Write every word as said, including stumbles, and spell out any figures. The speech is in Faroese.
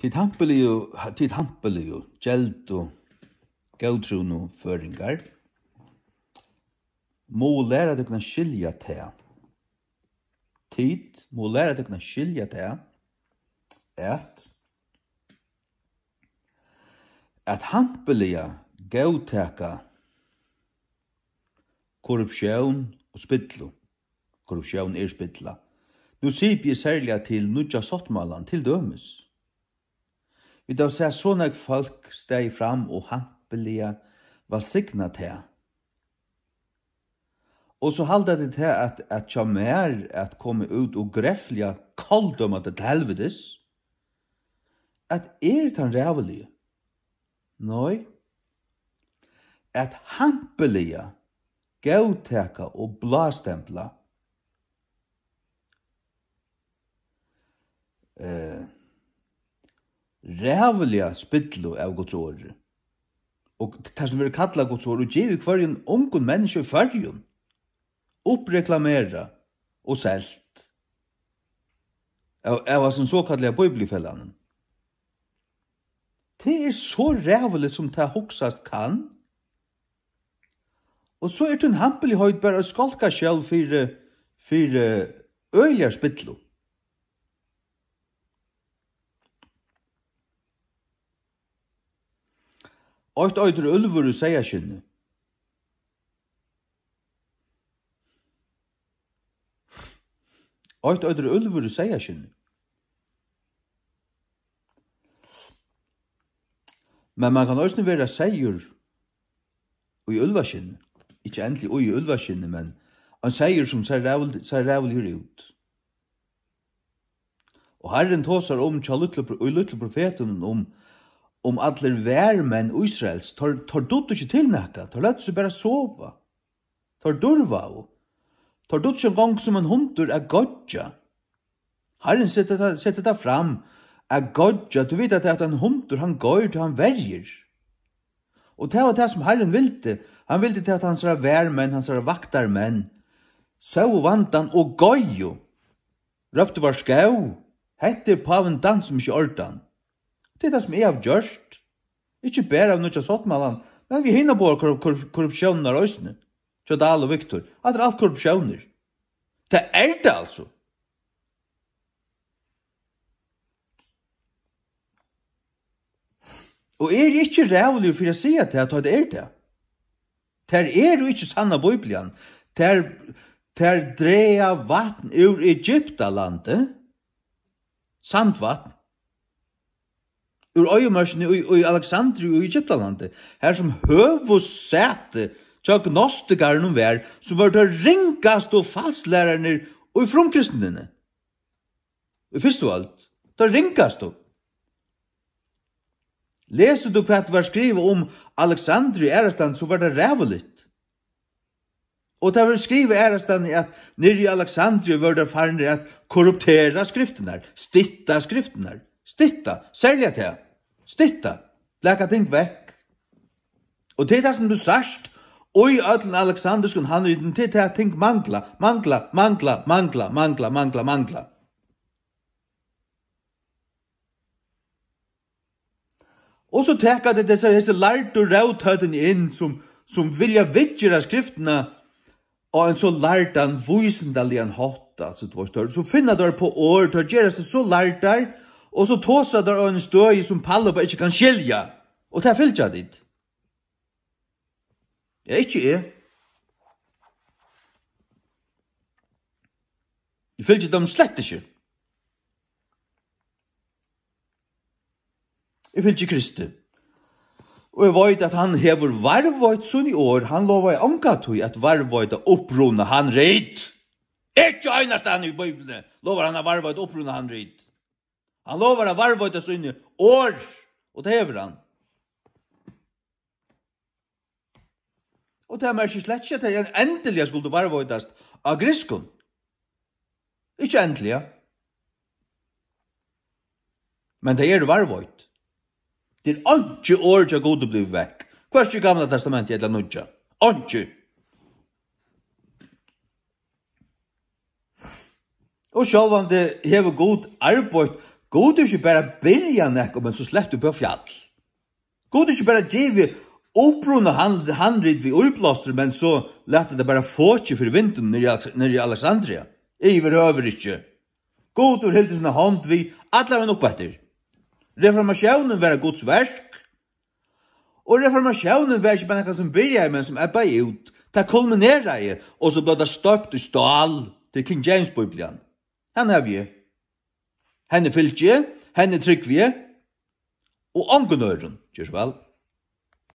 Tit hampiligu, tit hampiligu, geldu, góðtrúnu føroyingar, mugu læra tykkum at skilja tað. Tit mugu læra tykkum at skilja tað, at, at hampiliga góðtaka korruptión og spillu. Korruptión er spilla. Nú sipi eg serliga til nýggja sáttmálan, til dømis. Vit hava sæð so nógv fólk staðið fram og hampiliga vælsigna tað. Og so halda tit tað, at, at hjá mær at koma út og grefliga koldøma tað til helvitis, at eg eri tann ræðuligi. Nei. At hampiliga góðtaka og blástempla, eh, ræðuliga spillu av Guds orði. Og tað, sum verður kallað Guds orð, og givið hvørjum ungum menniskja í Føroyum, uppreklamera og selt av, av hasum sokallaða Bíbliufelagnum. Tað er so ræðuligt, sum tað hugsast kann. Og so er tín hampiligheit bara eitt skálkaskjól fyri, fyri øgiligar spillu. Eitt eitur úlvur í seyðaskinni. Eitt eitur úlvur í seyðaskinni. Men mann kann eisini vera seyður í úlvaskinni. Ikki endiliga í úlvaskinni, men ein seyður, sum sær ræðul-, sær ræðuligur út. Og Harrin tosar um hjá lítlu pro-, í lítlu profetunum um, um allir varmenn Ísraels. Teir, teir dugdu ikki til nakað, teir løgdu seg bara sova. Teir durvaðu. Teir dugdu ikki eingong sum ein hundur at goyggja. Harrin setti tað, setti tað fram, at goyggja, tú veit, at ein hundur, hann goyr, tá hann verjir. Og tað var tað, sum Harrin vildi. Hann vildi tað, at hansara varmenn, hansara vaktarmenn, sóu vandan og goyðu. Róptu: Varskó, hetta er pávin Dan, sum ikki er ordan. Tað er tað, sum eg havi gjørt. Ikki bara av nýggja sáttmálan, men við hinar báðar korrup-, korrup-, korruptiónirnar eisini. Hjá Dahl og Victor. Hatta er alt korruptiónir. Tað er tað, altso. Og eg eri ikki ræðuligur fyri at siga tað, tá tað er tað. Tær eru ikki sanna Bíblian. Tær, tær draga vatn úr Egyptalandi, sandvatn, úr oyðimørkini í, í Alexandriu í Egyptalandi, har sum høvuðssæti hjá gnostikarunum var, sum vóru teir ringastu falslærararnir í frumkristnini. Í fyrstu øld, teir ringastu. Lesur tú, hvat var skrivað um Alexandriu aðrastaðni, so var tað ræðuligt. Og tað verður skrivað aðrastaðni, at niðri í Alexandriu vóru teir farnir at korruptera skriftirnar, stytta skriftirnar, stytta, serliga tað, stytta, blaka ting vekk. Og tað er tað, sum tú sært í øllum alexandriskum handritum, tað er tað, at ting mangla, mangla, mangla, mangla, mangla, mangla, mangla. Og so taka tey dessar, hesi lærdu róthøvdini inn, sum, sum vilja viðgera skriftina á ein so lærdan, vísindaligan hátt, altso, tú veist, teir, so finna teir på orð, teir gera seg so lærdar, og so tosa teir á einum støði, sum Palli bara ikki kann skilja. Og tað fylgja tit. Ja, ikki eg. Eg fylgi teimum slett ikki. Eg fylgi Kristi. Og eg veit, at hann hevur varðveitt síni orð. Hann lovaði ongantíð at varðveita upprunahandrit. Ikki einastaðni í Bíbliuni lovar hann at varðveita upprunahandrit. Hann lovar at varðveita síni orð, og tað hevur hann. Og tað merkir slett ikki, at tey endiliga skuldu varðveitast á grikskum. Ikki endiliga. Men tey eru varðveitt. Tað er einki orð hjá Gudi blivið vekk. Hvørki í Gamla Testamenti ella Nýggja. Einki. Og sjálvandi hevur Gud arbeitt, Gud hevur ikki bara byrjað nakað, men so sleppt upp á fjall. Gud hevur ikki bara givið uppruna hann-, handrit við íblástri, men so latið tað bara fokið fyri vindinum niðri í Alex-, niðri í Alexandria. Yvirhøvur ikki. Gud hevur hildið sína hond við allan vegin upp eftir. Reformatiónin var Guds verk, og reformatiónin var ikki bara nakað sum byrjaði, men sum ebbaði út. Tað kulmineraði, og so bleiv tað stoypt í stál. Tað er King James Biblian. Hann havi eg. Henni fylgi eg, henni trúgvi eg, og ongum øðrum. Ger so væl.